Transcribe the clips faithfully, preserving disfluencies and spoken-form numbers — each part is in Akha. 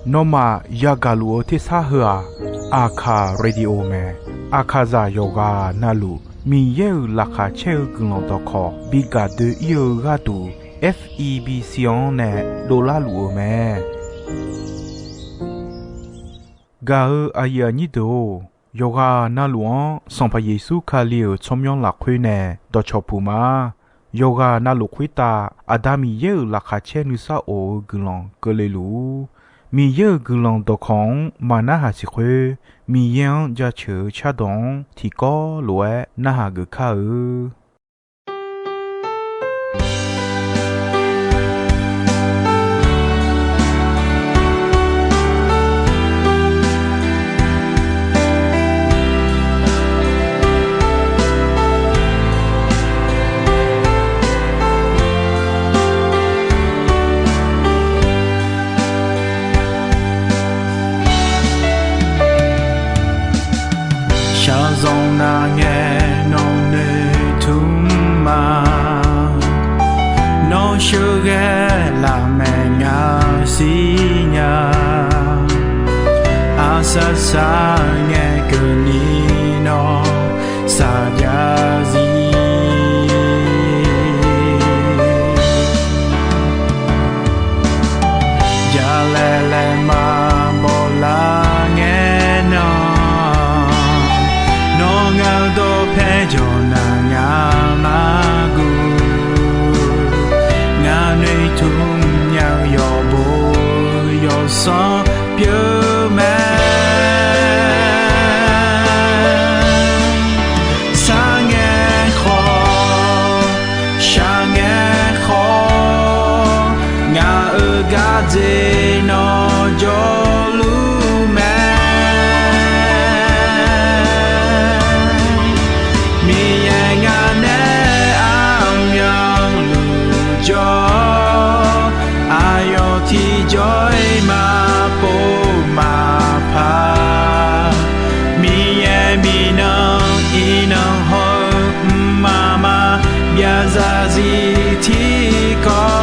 Nawmaf yagaq luf-eu tersar heu-aq, Aqkaq Radio mae. Aqkaqzaq yawqghaq navluf Miqyaer-euq laqkhaq caer-eu guiqlanq dawqkawq bi gaq doe-ir-eu gharduq, F E B C-anr nae dovlar luf-eu mae. Gaq-eu aqyuif aqnyir deuq-or, yawqghaq navluf-anr Sanqpaq Yeqsur Kali-euq tsawrmyanr lafkhoer nae dawqcawq puq ma. Yawqghaq navluf khoertav Aqda Miqyaer-euq laqkhaq caer nuisar of-eu guiqlanq keuvle luf-ur. Miqyaer-euq guiqlanq dawqkawq-anr maqnarhaq siq khoer, Miqyaer-anr jaceuq-eu cardawq-anr tiqkawv lof-aer narhaq geuf kar-eu. Shaqzanq nav ngae nawq noeqtmq ma. Nawr sheuqghae lafmaeq nga siqnya. Aqsaq saq ngae keuvni nawr saqjav zir. Jalaeq laeqma bawlar ngae nan, nawr ngaq-eu dawqpae jawq naq ngaq-anr guv. Ngaq noeqtmq nya-eu yawqbo yawqsanr pyeuf mae. Sar ngae khawf, shaq ngae khawf, ngaq-euq gardzer nawr jawrluf mae. Miqyaer ngaq nae armyanluf jawr, aqyawf tiqjawr-iq maqpov maqpar. Miqyaer miqnan iqnan haw-eu mqmaq maqbyav zarzir tiqkawv.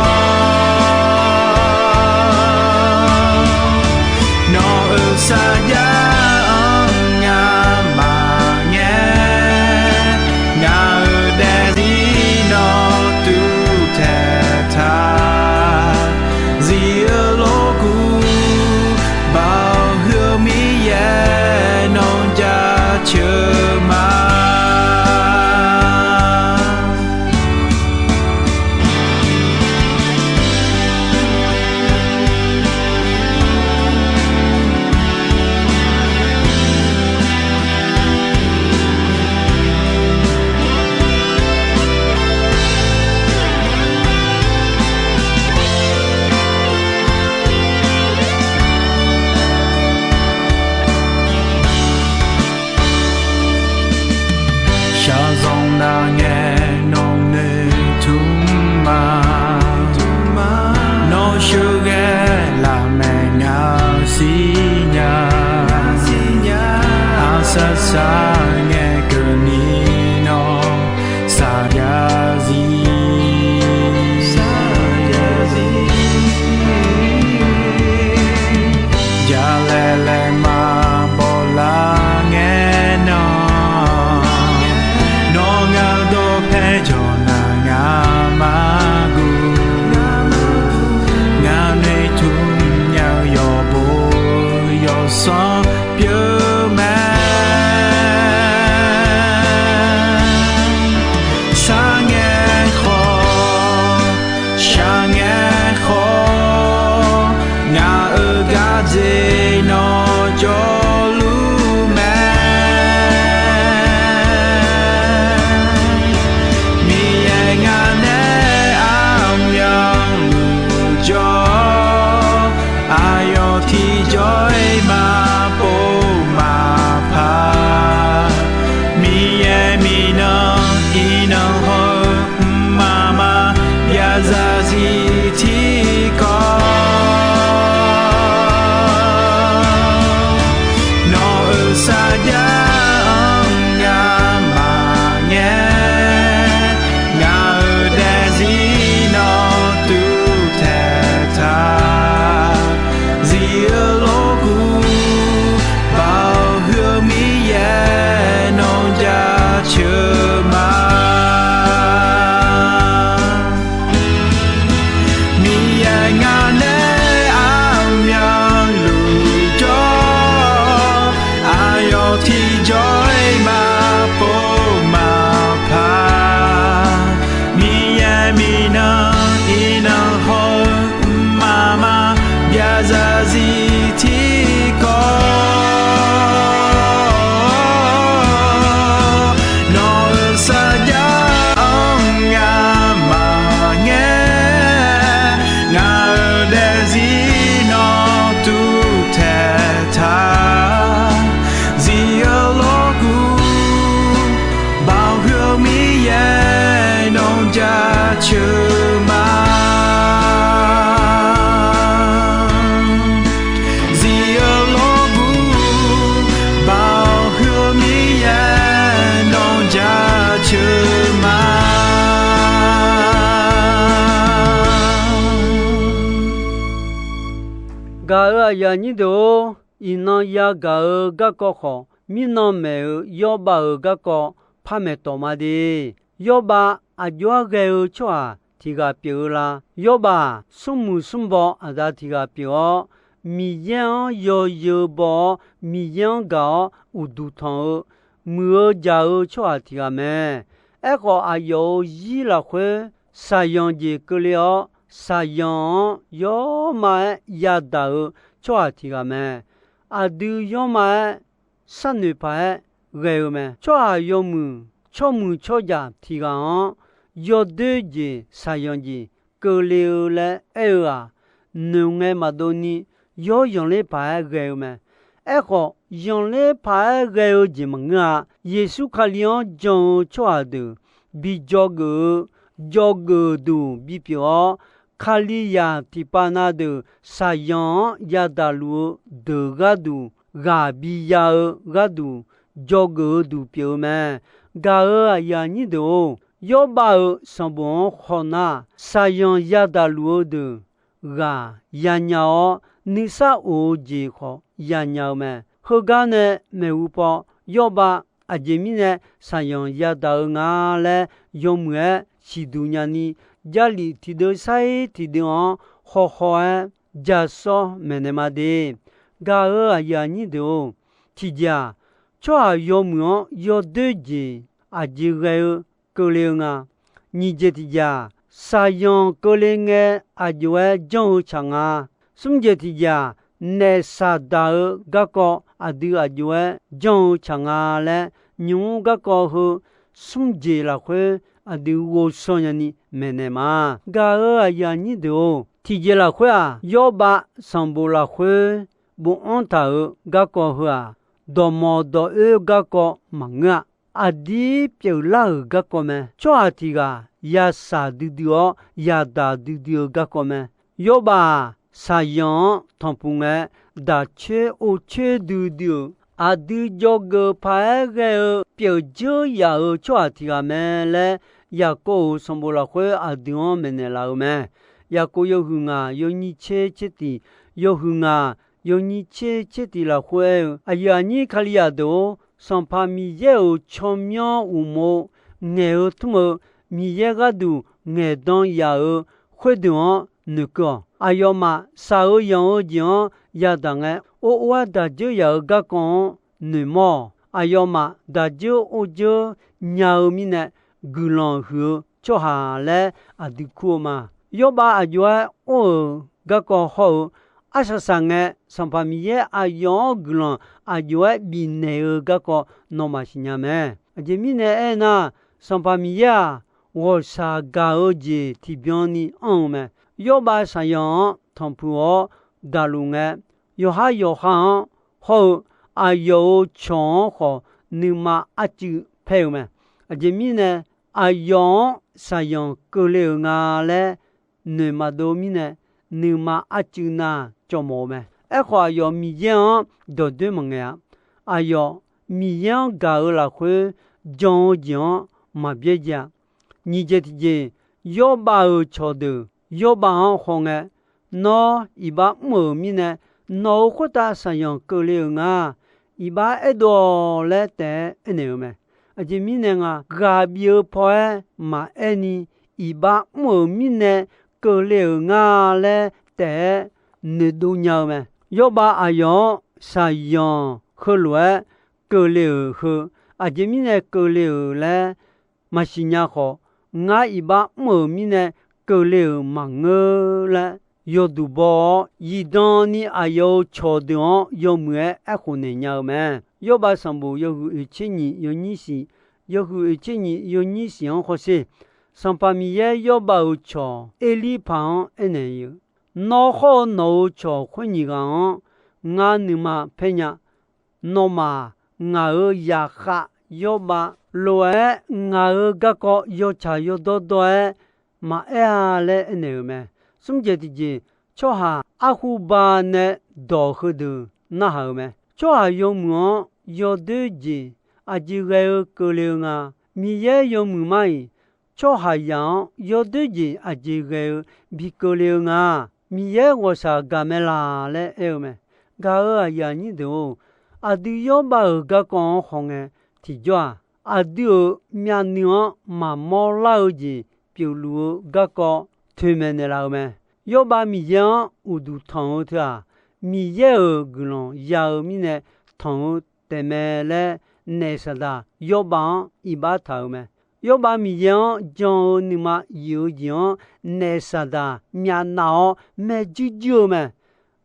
Gaq-euq aqyuif aqnyir deuq-or, iqnan yagaq-eu garkawv khawf, mirnan maeq-euq Yawrbav-euq garkawv par maeqtawq ma de. Yawrbav aqjox-aer ghae-eu tsawrhaq tiq ghaq pyeuf-eu la? Yawrbav-aq, smrmuiq smrbaw aqda tiq ghaq pyeuf-awr, Miqyaer-anr yawzeu baw-awr, Miqyaer-anr gaq-awr uqduq tanq-eu, muiq-eu jaq-eu tsawrhaq tiq ghaq mae. Aerkhawf, aqyawf-euq zir lafkhoer shaqzanq jeq keuvle-awr, shaqzanq-anr yawrma-aer yadaq-eu tsawrhaq tiq ghaq mae. Aqdui yawrma-aer sharnoeq paq-aer ghae-eu mae. Tsawrhaq yawmuiq tsawrmuiq tsawrjaq tiq ghaq-anr yawdoer jeq shaqzanq jeq keuvle-eu laer aer-eu-aq, noeqngae maqdov ni yawr zanqler paq-aer ghae-eu mae. Aerkhawf, zanqler paq-aer ghae-eu jeq maqngeur-a. Yeqsur Kali-anr jan-eu tsawrhaq deuq bi dzawgeuf-eu, dzawgeuf duq bipyeuf-awr, Kalizaq tiqpav na deuq shaqzanq-anr yadaq luf-eu deuq gharduq, ghaq biya-eu gharduq, dzawgeuf-eu duq pyeuf-eu mae. Gaq-euq aqyuif aqnyir deuq-or, Yawrbav-euq sanqbof-anr haw nar, shaqzanq yadaq luf-eu deuq ghaq yanya-awr, nuisar of-eu jeq khawf yanya-eu mae. Heugar nae maeqhu paw, Yawrbav aqjeq mirnae shaqzanq yadaq-eu nga laer yawmuiq-aer siqduq nyani, Jarlif tiqdeuv sar-ir tiqdeuv-anr hawhaw-aer jasawr maeqnaeq ma de. Gaq-euq aqyuif aqnyir deuq-or, tiqjeq-aq, tsawrhaq yawmuiq-anr yawdoer jeq aqjeq ghae-eu keuvle-eu nga. Nyiq jeq tiqjeq-aq, shaqzanq keuvle ngae aqjox-aer janr-eu tsaq nga. Smr jeq tiqjeq-aq, naef saqdaq-eu garkawv aqdui aqjox-aer janr-eu tsaq nga laer, nymq-mr garkawv heu smr jeq lafkhoer aqdui ghovshaw nyani maeqnaeq ma. Gaq-euq aqyuif aqnyir deuq-or, tiqjeq lafkhoer-aq, Yawrbav sanqbof lafkhoer bofanr taq-euq garkawv heu-aq, dawqmawq dawq oer garkawv maqngeur-a. Aqdir pyeuflar-euq garkawv mae. Tsawrhaq tiq ghaq yashaq duidui-awr yadaq duidui-eu garkawv mae. Yawrbav-aq, shaqzanq-anr tanqpuq ngae, daq coer or coer duidui-euq aqdui dzawgeuf paq-aer ghae-eu pyeuf dzeur yaf-euq tsawrhaq tiq ghaq mae laer, Yaqkov-euq sanqbof lafkhoer aqdui-anr maeqnaeq laf-euq mae. Yaqkov yawhuiq ngaq yawnyir tser tser tiq, yawhuiq ngaq yawnyir tser tser tiq lafkhoer aer-eu, aqyuif aqnyir Kalizaq deuq-or, Sanqpaq Miqyaer-euq tsawrmyanr uqmov ngaeq-eu tmr-eu Miqyaer gharduq ngaeqdan yaf-euq khoerdeuq-anr noeqkeuv-awq. Aqyawfmaf shaq-eu yanq-eu jeq-anr yadaq ngae, or or-aer daq dzeur yaf-euq garkawv-anr noeqmawr-awq. Aqyawfmaf daq dzeur or dzeur nya-eu mirnae guiqlanq huiq-eu tsawrhaq laer aqdui kur-eu ma. Yawrbav aqjox-aer or-euq garkawv hawr-eu, arsaq saq ngae, Sanqpaq Miqyaer aqyawf-anr guiqlanq aqjox-aer bifnaeq-eu garkawv nawmaf siqnya mae. Aqjeq mirnae aernar, Sanqpaq Miqyaer-aq, ghawqshaq gaq-eu jeq tiqbyan ni anr-eu mae. Yawrbav shaqzanq-anr tanqpuq-awr daqluf ngae, yawqhar yawqha-anr hawr-eu aqyawf-euq cawq-anr khawf nuima arcuiv paer-eu mae. Aqjeq mirnae, aqyawf-anr shaqzanq keuvle-euq nga laer noeq maqdov mirnae, nuima arcuiv na cawv mawf-eu mae. Aerkhawf, aqyawf Miqyaer-anr dawqdoer maqngaeq-a. Aqyawf Miqyaer-anr gaq-eu lafkhoer jan-eu jeq-anr maqbyaer jae-a. Nyiq jeq tiqjeq, Yawrbav-euq cawqdeuq Yawrbav-anr hawngae, Nawr iqbax mr-euq mirnae, nawq-euq khoertav shaqzanq keuvle-euq nga. Iqbax aerdov-awq laer taef-aer aernaeq-eu mae. Aqjeq mirnae nga, ghaq bif-eu paw-aer maqaer ni, iqbax mr-euq mirnae keuvle-euq nga laer taef-aer noeqdov nya-eu mae. Yawrbav aqyawf-anr shaqzanq heulof-aer keuvle-euq heu, aqjeq mirnae keuvle-euq laer maqsiq nya khawf, ngar iqbax mr-euq mirnae keuvle-euq maqngeur laer yawduq baw-awr, zifdan ni aqyawf-euq cawqdeuq-anr yawmuiq-aer aerkhof naeq nya-eu mae. Yawrbav sanqbof yawhuiq oeqtser nyiq yawnyir shiq, yawhuiq oeqtser nyiq yawnyir shiq-anr hawsher. Sanqpaq Miqyaer Yawrbav-euq cawq Erlirpaq-anr aernaeq-eu, Nawr hawr-eu nawq-euq cawq khoer nyiq ghaq-anr ngar nuima paer nya. Nawmaf ngaq-euq zaqkhav Yawrbav lof-aer ngaq-euq garkawv yawtsaq yawdawr dawr-aer maqaer-a laer aernaeq-euq mae. Smr jeq tiqjeq, tsawrhaq arhuba nae dawq heudeuq narhaq-euq mae. Tsawrhaq yawmuiq-anr yawdoer jeq aqjeq ghae-eu keuvle-eu nga. Miqyaer yawmuiq mar-iq, tsawrhaqzaq-anr yawdoer jeq aqjeq ghae-eu bi keuvle-eu nga. Miqyaer ghawqshaq gaq mae laq laer aer-eu mae. Gaq-euq aqyuif aqnyir deuq-or, aqdui Yawrbav-euq garkawv-anr hawngae tiqjawr-aq, aqdui-euq myavnuiv-anr maqmawr lar-eu jeq pyeufluf-eu garkawv toeqmaeq naeqlaf-eu mae. Yawrbav Miqyaer-anr uqduq tanq-eu teu-aq, Miqyaer-euq guiqlanq ya-eu mirnae tanq-eu taefmae laer, naef Saqdaq Yawrbav-anr iqbax taq-euq mae. Yawrbav Miqyaer-anr jan-eu nuima yif-eu jeq-anr naef Saqdaq myavnav-awr maerjuir juir-eu mae.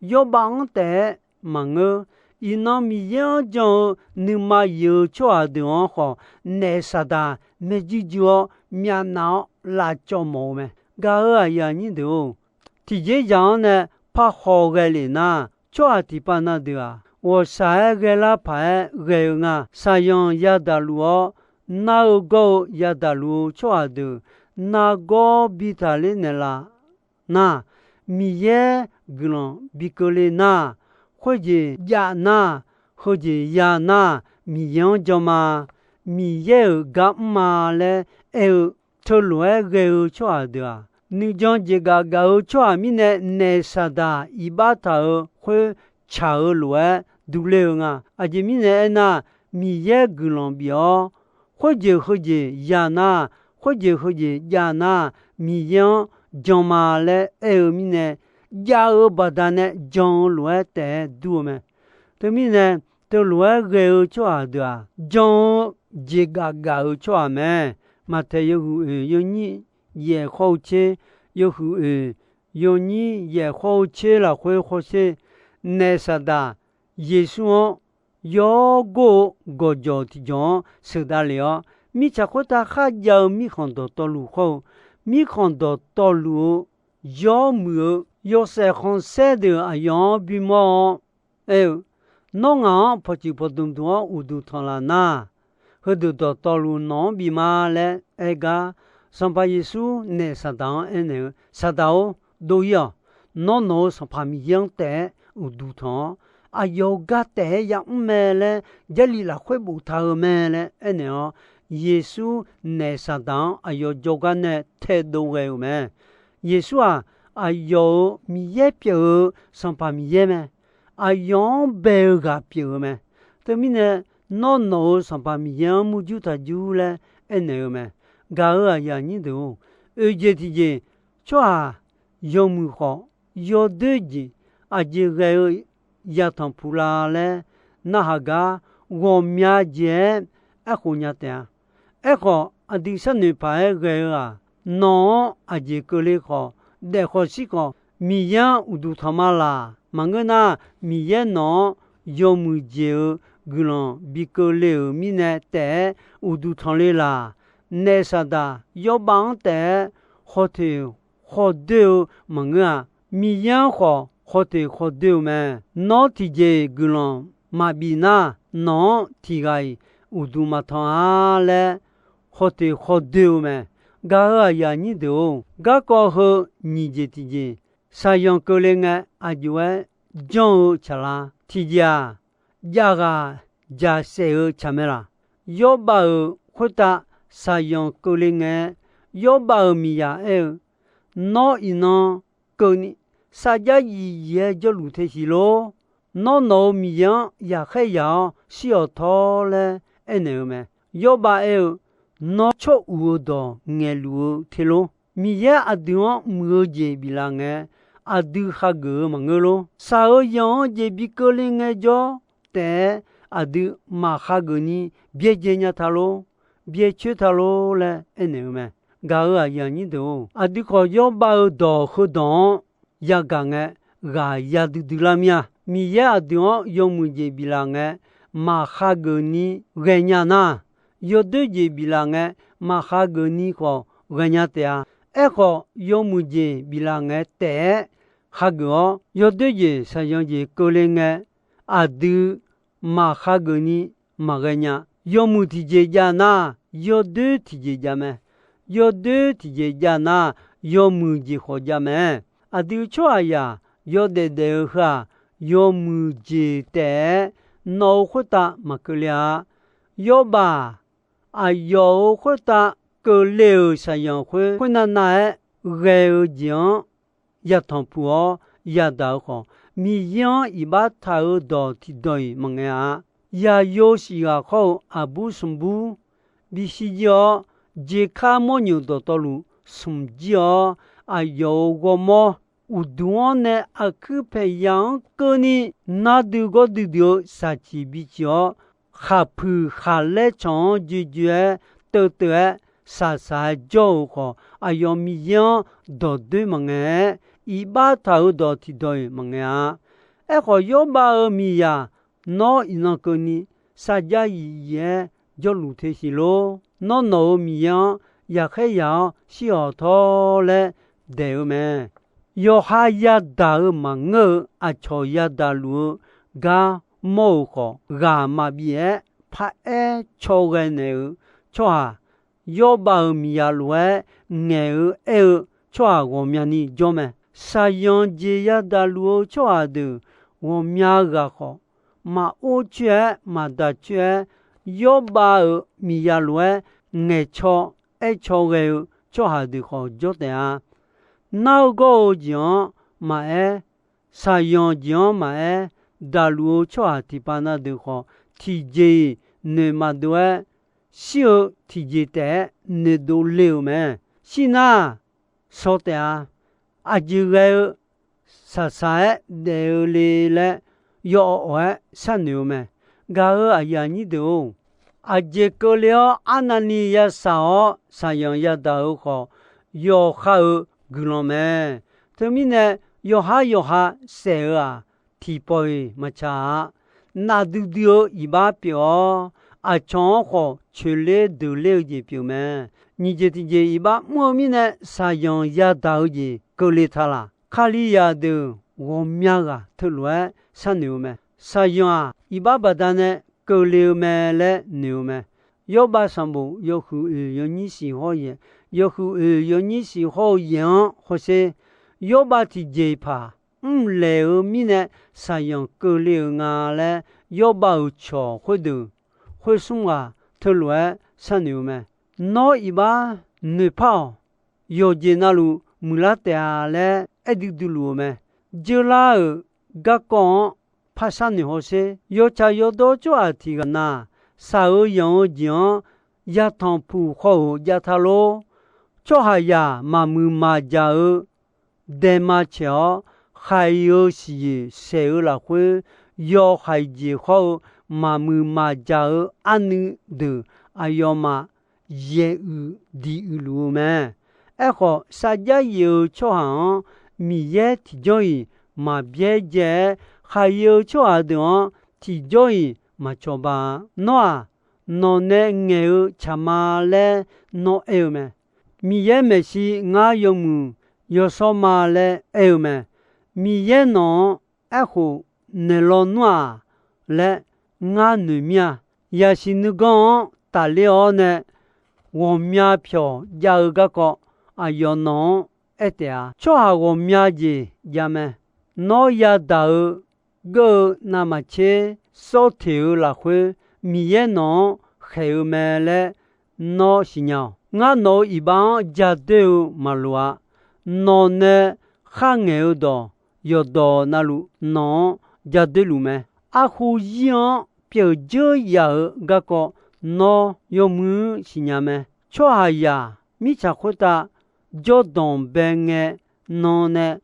Yawrbav-anr taef-aer maqngeur. Iqnan Miqyaer-anr jan-eu nuima yif-eu tsawrhaq deuq-anr khawf, naef Saqdaq maerjuir juir-awr myavnav-awr lavcawv mawf-eu mae. Gaq-euq aqyuif aqnyir deuq-or, tiqjeq zaq-anr nae parhaw ghae lef nar, tsawrhaq tiqpav na deuq-aq, ghawqshaq-aer ghaelar paq-aer ghae-eu nga. Shaqzanq yadaq luf-awr, nar-eu gawr-eu yadaq luf-eu tsawrhaq deuq nargawr bi taqler naeqlaf nar, Miqyaer guiqlanq bi keuvle nar, khoerjeq jav nar, heujeq ya nar, Miqyaer-anr jan ma, Miqyaer-euq gar mr ma laer aer-eu, teulof-aer ghae-eu tsawrhaq deuq-aq, nuijan jeqgaf gaf-eu tsawrhaq mirnae naef Saqdaq iqbax taq-euq khoer tsaq-eu lof-aer durler-eu nga. Aqjeq mirnae aernar, Miqyaer guiqlanq bif-awr, khoerjeq heujeq ya nar, khoerjeq heujeq jav nar, Miqyaer-anr jan ma laer aer-eu mirnae, jav-eu baqdanae jan-eu lof-aer taef-aer dur-eu mae. Teumirnae, teulof-aer ghae-eu tsawrhaq deuq-aq, jan-eu jeqgaf gaf-eu tsawrhaq mae. Maqtaeq yawhuiq oeq yawnyir yaef khawr-eu tser, yawhuiq oeq yawnyir yaef khawr-eu tser lafkhoer hawsher, naef Saqdaq Yeqsur-anr yawgor-eu gawqjawq tiqjawq-anr sheuqdav lef-awr, mirtsaq khoertav kharjav-eu mirkhanq dawqtawvluf khawr-eu, mirkhanq dawqtawvluf-eu yawmuiq-eu yawshaef khanqsaer deuq aqyawf-anr bimawr-awr aer-eu, Nawr ngaq-anr pawqtsuif pawqdmq dmq-awr uqduq tanq laf nar, heudeuq dawqtawvluf nawq-anr bif ma laer aer gar, Sanqpaq Yeqsur naef Saqdaq-anr aernaeq-eu, Saqdaq-or, dov-ir-awq. Nawr nawq-euq Sanqpaq Miqyaer-anr taef-aer uqduq tanq-awr, aqyawf-euq gar taef-aer yamr mae laer Jarlif lafkhoer boftaq-eu mae laer aernaeq-awr, Yeqsur naef Saqdaq-anr aqyawf jawrgar nae taedov ghae-euq mae. Yeqsur-aq, aqyawf-euq Miqyaer pyeuf-eu Sanqpaq Miqyaer mae. Aqyawf-anr bae-eu ghaq pyeuf-eu mae. Teumirnae, Nawr nawq-euq Sanqpaq Miqyaer-anr murjur taq jur laer aernaeq-eu mae. Gaq-euq aqyuif aqnyir deuq-or, oeq jeq tiqjeq, tsawrhaq yawmuiq khawf, yawdoer jeq aqjeq ghae-eu yatanq puq la laer narhaq gar, ghawqmya jeq-aer aerkhof nya taef-a. Aerkhawf, aqdui sharnoeq paq-aer ghae-eu-aq, nawq-anr aqjeq keuvle khawf, daef khawf shir khawf, Miqyaer-anr uqduq tanq ma laq. Maqngeur nar, Miqyaer nawq-anr yawmuiq jeq-eu guiqlanq bi keuvle-euq mirnae taef-aer uqduq tanq le laq. Naef Saqdaq Yawrbav-anr taef-aer khawteq khawdoer-eu maqngeur-a. Miqyaer-anr khawf khawteq khawdoer-eu mae. Nawr tiqjeq guiqlanq maqbif nar, nawq-anr tiq ghaq-iq uqduq maqtanq-a laer khawteq khawdoer-eu mae. Gaq-euq aqyuif aqnyir deuq-or, garkawv heu nyiq jeq tiqjeq, shaqzanq keuvle ngae aqjox-aer janr-eu tsaqlar. Tiqjeq-aq, jav ghaq jaqsaef-eu tsaq mae laq. Yawrbav-euq khoertav shaqzanq keuvle ngae-aer, Yawrbav-euq miqyaq aer-eu, Nawr iqnan keuvni sarjax yif yif-aer jawrluf te siq lor. Nawr nawq-euq Miqyaer-anr yaqkhaer yaq-awr shir-awq tawr laer aernaeq-eu mae. Yawrbav aer-eu, Nawr tsawr uq-eu dawq ngaeqluf-eu te lor. Miqyaer aqdui-anr muiq-eu jeq biflaf ngae, aqdui hageuf-eu maqngeur lor. Shaq-eu yanq-anr jeq bi keuvle ngaejawr taef-aer aqdui maqhageuf ni byaerdzae nya ta lor, byaercoer ta lor laer aernaeq-eu mae. Gaq-euq aqyuif aqnyir deuq-or, aqdui khawf Yawrbav-eu dawq heudawq-anr yagaq ngae, ghaq ya duidui lar mir-a. Miqyaer aqdui-anr yawmuiq jeq biflaf ngae, maqhageuf ni ghaenya nar, yawdoer jeq biflaf ngae, maqhageuf ni khawf ghaenya taef-a. Aerkhawf, yawmuiq jeq biflaf ngae taef-aer hageuf-awr, yawdoer jeq shaqzanq jeq keuvle ngae, aqdui maqhageuf ni maqghae nya. Yawmuiq tiqjeq jav nar, yawdoer tiqjeq jav mae. Yawdoer tiqjeq jav nar, yawmuiq jeq khawf jav mae. Aqdui tsawrhaqzaq yawdaef daef-eu heu-aq, yawmuiq jeq taef-aer nawq-euq khoertav maqkeuvle-a. Yawrbav aqyawf-euq khoertav keuvle-euq shaqzanq khoer khoernav nav-aer ghae-eu jeq-anr yatanq puq-awr yadaq-eu khawf, Miqyaer-anr iqbax taq-eu dawq tiqdawq-iq maqngae-a. Yaqyo siq ghaq khawr-eu aqbur smqbur bishir jir-awr, jeqkar mawrnymq dawqtawvluf smq jir-awr, aqyawf-euq ghawrmawr uqduq-anr nae aqkuir paeqyaq-anr keuvni, nar duigawr duidui-eu shaqciq biciq-awr, khaqpuiq khaqlaer canq-anr joejoe-aer teuvteuv-aer shaqshaq-aer jawr-euq khawf, aqyawf Miqyaer-anr dawqdoer maqngae-aer, iqbax taq-euq dawq tiqdawq-iq maqngae-a. Aerkhawf, Yawrbav-euq miqyaq nawr iqnan keuvni, sarjax yif yif-aer jawrluf te siq lor. Nawr nawq-euq Miqyaer-anr yaqkhaer yaq-awr shir-awq tawr laer daeq-eu mae. Yawqha yadaq-eu maqngeur-eu aqcawq yadaq luf-eu gar mawr-euq khawf, ghaq maqbif-aer paraer caw ghae naeq-eu tsawrhaq, Yawrbav-euq miqyaq lof-aer ngaeq-eu aer-eu tsawrhaq ghawqmyani jawr mae. Shaqzanq jeq yadaq luf-eu tsawrhaq deuq ghawqmya ghaq khawf, maqor coer-aer maqdaq coer-aer, Yawrbav-euq miqyaq lof-aer ngaeqcaw aercaw ghae-eu tsawrhaq deuq khawf jawr taef-a. Nar-eu gawr-eu jeq-anr maqaer, shaqzanq jeq-anr maqaer, daqluf-eu tsawrhaq tiqpav na deuq khawf, tiqjeq-iq noeq maqdov-aer, shir-eu tiqjeq taef-aer noeqdov le-euq mae. Shir nar, shaw taef-a. Aqjeq ghae-eu shaqshaq-aer daef-eu le laer yawawq awq-aer sharnoeq-eu mae. Gaq-euq aqyuif aqnyir deuq-or, aqjeq keuvle-awr arnavni yashaq-awr shaqzanq yadaq-eu khawf, yawqha-euq guiqlanq mae. Teumirnae, yawqhar yawqha saef-eu-aq, tiqpawf-iq maqtsaq-a. Nafdui dui-eu iqbax pyeuf-awr, aqcawq-anr khawf coeqler deuqler-eu jeq pyeuf mae. Nyiq jeq tiqjeq iqbax mr-eu mirnae shaqzanq yadaq-eu jeq keuvle ta laq? Kalizaq deuq ghawqmya ghaq teulof-aer sharnoeq-eu mae. Shaqzanq-aq, iqbax baqdanae keuvle-eu mae laer noeq-eu mae. Yawrbav sanqbof yawhuiq oeq yawnyir siq hawr-eu yaeq, yawhuiq oeq yawnyir siq hawr-eu yaeq-anr hawsher. Yawrbav tiqjeq paq mrlaeq-eu mirnae shaqzanq keuvle-euq nga laer, Yawrbav-euq cawq khoerdeuq khoer smr ghaq teulof-aer sharnoeq-eu mae. Nawr iqbax noeqpar-awq. Yawqjeq navluf muiqlar taef-a laer aer duidui luf-eu mae. Jeurlar-euq garkawv-anr par sharnoeq hawsher. Yawtsaq yawdawr tsawrhaq tiq ghaq na, shaq-eu yanq-eu jeq-anr yatanq puq khawf-euq jav ta lor. Tsawrhaqzaq maqmuiq maqjaq-eu daema caeq-awr, khaiq-eu siqyoeq saeq-eu lafkhoer, yawhaiq jeq hawr-eu maqmuiq maqjaq-eu arnuiv deuq aqyawfmaf yaeq uiq diq uiq luf-eu mae. Aerkhawf, sarjax yif-eu tsawrhaq-anr Miqyaer tiqjawr-iq maqbyaer dzae-aer, khaiq-eu tsawrhaq deuq-anr tiqjawr-iq maqcawba-a. Nawr-aq, nawq nae ngaeq-eu tsaq ma laer nawr aer-eu mae. Miqyaer maeqshi ngar yawmuiq yawshawr ma laer aer-eu mae. Miqyaer nawq-anr aerkhof naeqlaw nmr-aq laer ngar noeq mir-a. Yaqsiq nuiganr-anr tafler-awr nae ghawqmya pyawq jav-eu garkawv aqyawf nawq-anr aer taef-a. Tsawrhaq ghawqmya jeq jav mae. Nawr yadaq-eu geur-eu navmaqtser sawr teq-eu lafkhoer, Miqyaer nawq-anr khaeq-eu mae laer nawr siqnya-awq. Ngar nawq-euq iqbax-anr jadoer-eu maqloq-a. Nawq nae kharngaeq-eu dawq yawqdawq navluf nawq-anr jadoer luf mae. Arkhu zir-anr pyeuf dzeur yaf-eu garkawv nawr yawmuiq-anr siqnya mae. Tsawrhaqzaq mirtsaq khoertav jawrdanq bae ngae, nan nae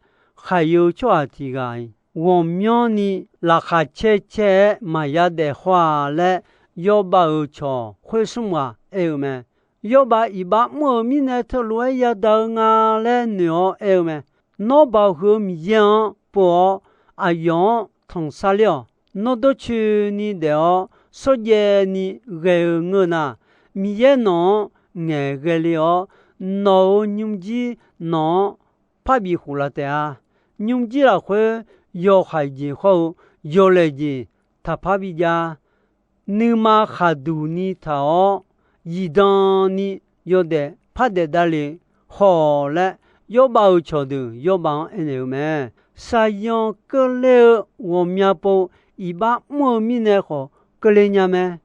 khaiq-eu tsawrhaq tiq ghaq-iq ghawqmyanrni laqkhaq caer caer-aer maqya daef khawr-a laer, Yawrbav-euq cawq khoer smr ghaq aer-eu mae. Yawrbav iqbax mr-euq mirnae teulof-aer yadaq-eu nga laer noeq-awr aer-eu mae. Nawr Baoq huiq-eu Miqyaer-anr pov-awr, aqyawf-anr tanqsar ler-awq. Nawr dawrcoeni daef-awr shawrjaev ni ghae-eu ngeur nar, Miqyaer nawq-anr ngaeqghae le-awr, nawq-euq nymrjir nawq-anr parbi khoflaf taef-a. Nymrjir lafkhoer yawhaiq jeq hawr-eu yawlaeq jeq taqpar bijav-a. Nuima khaqduq ni taq-awr, zifdan ni yawdaef par daef davle haw-awq laer, Yawrbav-euq cawqdeuq Yawrbav-anr aernaeq-eu mae. Shaqzanq keuvle-eu ghawqmya pov iqbax mr-eu mirnae khawf keuvle nya mae.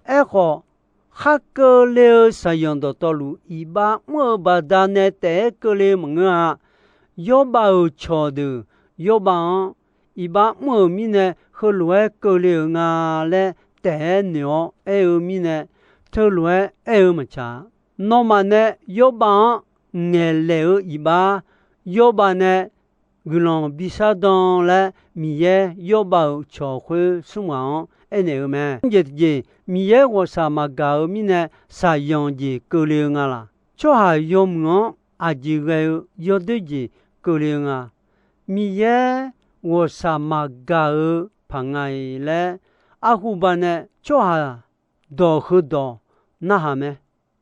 Aerkhawf, khar keuvle-eu shaqzanq dawqtawvluf iqbax mr-eu baqdanae taef-aer keuvle maqngeur-a. Yawrbav-euq cawqdeuq Yawrbav-anr iqbax mr-euq mirnae heulof-aer keuvle-euq nga laer taef-aer noeq-awr aer-eu mirnae, teulof-aer aer-eu maqtsaq. Nawmaf nae Yawrbav-anr ngaeqlaeq-eu iqbax, Yawrbav nae guiqlanq bishar dan laer Miqyaer Yawrbav-euq cawq khoer smr ghaq-anr aernaeq-eu mae. Jeq tiqjeq, Miqyaer ghawqshaq maqgaq-eu mirnae shaqzanq jeq keuvle-eu nga laq? Tsawrhaq yawmuiq-anr aqjeq ghae-eu yawdoer jeq keuvle-eu nga. Miqyaer ghawqshaq maqgaq-eu paq nga-iq laer, arhuba nae tsawrhaq dawq heudawq narhaq mae.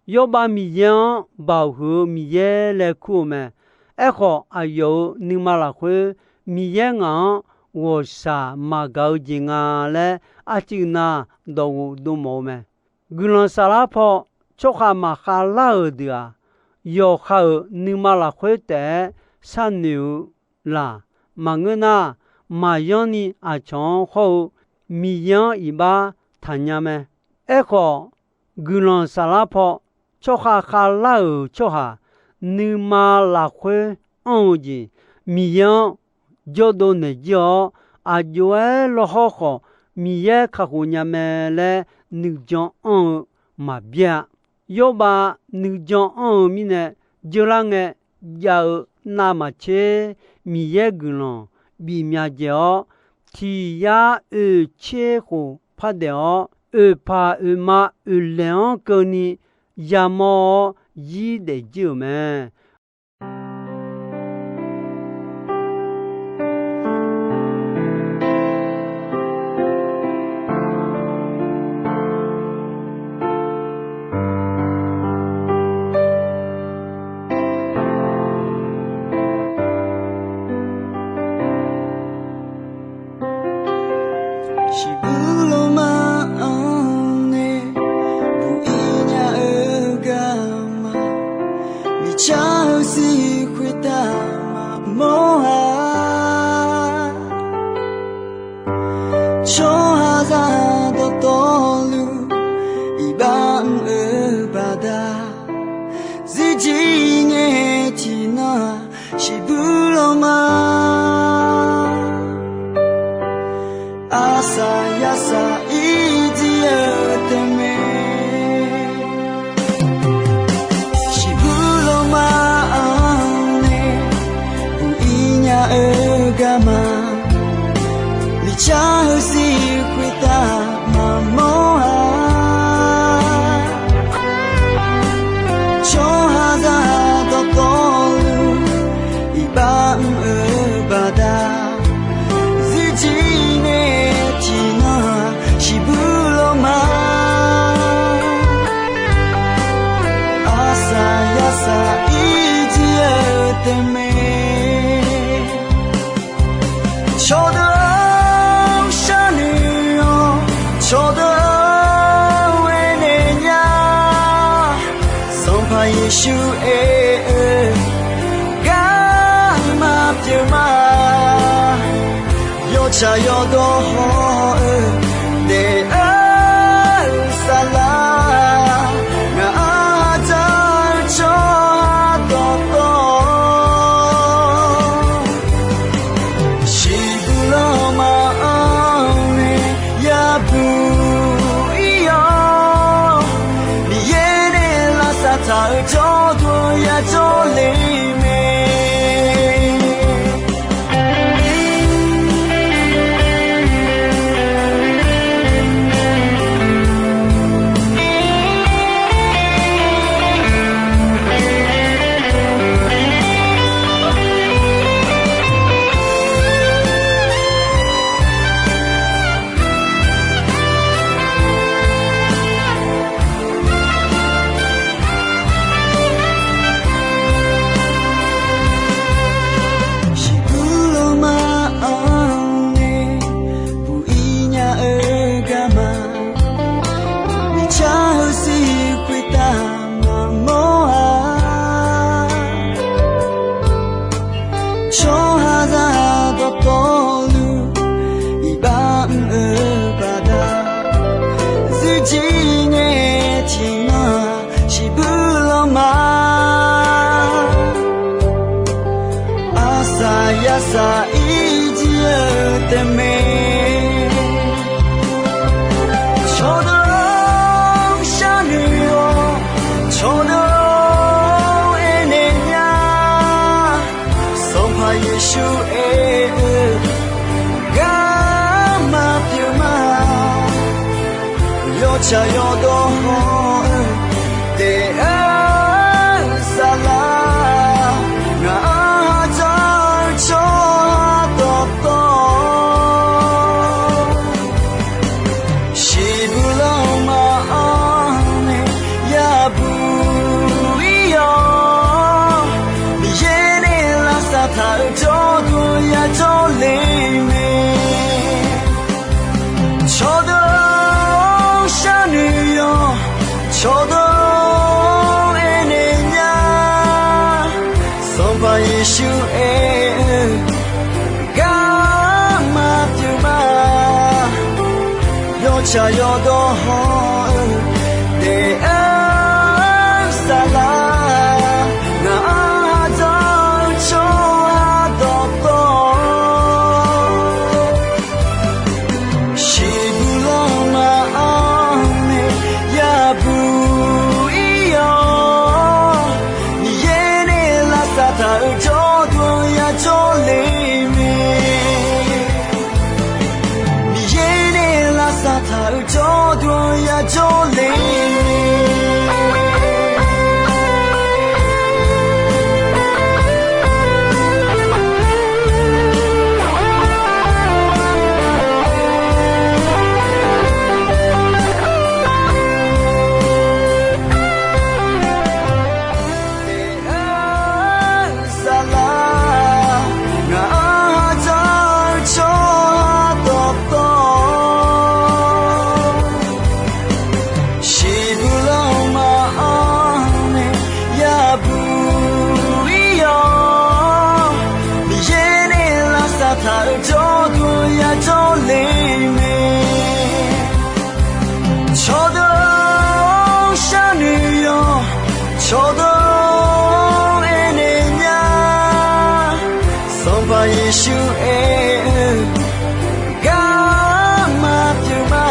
Yawrbav Miqyaer-anr Baoq huiq-eu Miqyaer laer kur-eu mae. Aerkhawf, aqyawf-euq nuima lafkhoer Miqyaer ngaq-anr ghawqshaq maqgaq-eu jeq nga laer arcuiv nav dawqghof dov mawf-eu mae. Guiqlanq saflar paw tsawrkhav maqkhav lar-euq deuq-aq, yawqha-euq nuima lafkhoer taef-aer sharnoeq-eu laq. Maqngeur nar, maqyanr ni aqcawq-anr hawr-eu Miqyaer-anr iqbax taqnya mae. Aerkhawf, guiqlanq saflar paw tsawrkhav khavlar-euq tsawrhaq nuima lafkhoer anr-eu jeq Miqyaer-anr jawrdov naeq jir-awr, aqjox-aer lawrhawr khawf Miqyaer kakhof nya mae laer nuijan anr-eu maqbyaer-a. Yawrbav nuijan anr-eu mirnae, jeurlar ngae jav-eu navmaqtser Miqyaer guiqlanq bif myav dzaeq-awr, tiq yar oeq tser khof par daef-awr, oeqpaq oeqma oeqlaeq-anr keuvni yamawr-awr zir daef jir-euq mae. Shiqbuq lawrma-anr nae buq ir nya-eu garma, miqcar-eu zir khoertav maqmawr-a. Tsawrhaqzaq dawqtawvluf iqbax mr-eu baqda, zirjir ngae tiqnan-aq shiqbuq lawrma, arsaq yarsaq ir jir-eu taef mae. Shiqbuq lawrma-anr nae buq ir nya-eu garma, miqcar-eu zir khoertav maqmawr-a. Tsawrhaqzaq dawqtawvluf iqbax mr-eu baqda, zirjir ngae tiqnan-aq shiqbuq lawrma, arsaq yarsaq ir jir-eu taef mae. Cawqdeuq-anr sharnoeq-awr, cawqdeuq-anr aernaeq nya, Sanqpaq Yeqsur aer-eu garma pyeuf ma. Yawtsaq yawdawr haw-eu daef-eu saflar, ngaq-anr dzaq-eu tsawrhaq dawqtawv, shiqbuq lawrma-anr nae yabuq ir-awr, Miqyaer nae lavsav taq-eu jawrduq yajawr le mae. saq-ir jir-eu taefmae. Cawqdeuq-or sharnoeq-awq, cawqdeuq-or aernaeq nya. Sanqpaq Yeqsur aer-eu garma pyeuf ma. Yawtsaq yawdawr hawr-eu daef-eu saflar, ngaq-anr hadzawr-eu tsawrhaq dawqtawv, shiqbuq lanma-anr nae yabuq-ir-awq. Miqyaer nae lavsav taq-euq jawrduq yajawr le mae. Cawqdeuq-or sharnoeq-awq, cawqdeuq-or aernaeq nya. Sanqpaq Yeqsur aer-eu garma pyeuf ma. Yawtsaq yawdawr hawr-eu daef-eu saflar, ngaq-anr hadzawr-eu tsawrhaq dawqtawv, shiqbuq lanma-anr nae yabuq-ir-awq. Miqyaer nae lavsav taq-euq jawrduq yajawr le mae. Miqyaer nae lavsav taq-euq jawrduq yajawr le mae. Saflar, ngaq-anr hadzawr-eu tsawrhaq dawqtawv, shiqbuq lanma-anr nae yabuq-ir-awq. Miqyaer nae lavsav taq-euq jawrduq yajawr le mae. Cawqdeuq-or sharnoeq-awq, cawqdeuq-or aernaeq nya. Sanqpaq Yeqsur aer-eu garma pyeuf ma.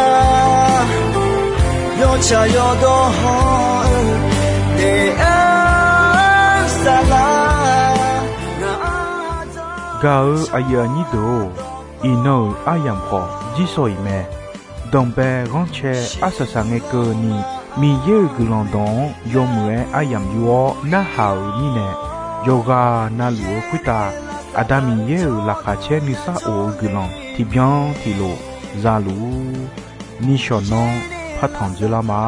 Yawtsaq yawdawr hawr-eu daef-eu saflar, gaq-eu aqyuif aqnyir deuq-or, iqnan-euq aryamq khawf jirsawq iq mae. Danqbae ghanrcae arsaq saq ngae keuvni, Miqyaer-euq guiqlanq dawq-anr yawmuiq-aer aryamq yur-awr narhaq-euq mirnae, yawqghaq navluf-eu khoertav Aqda Miqyaer-euq laqkhaq caer nuisar of-eu guiqlanq tiqbyan tiqlof za luf-ur. Nishawq nanr partanq dzoerlar ma.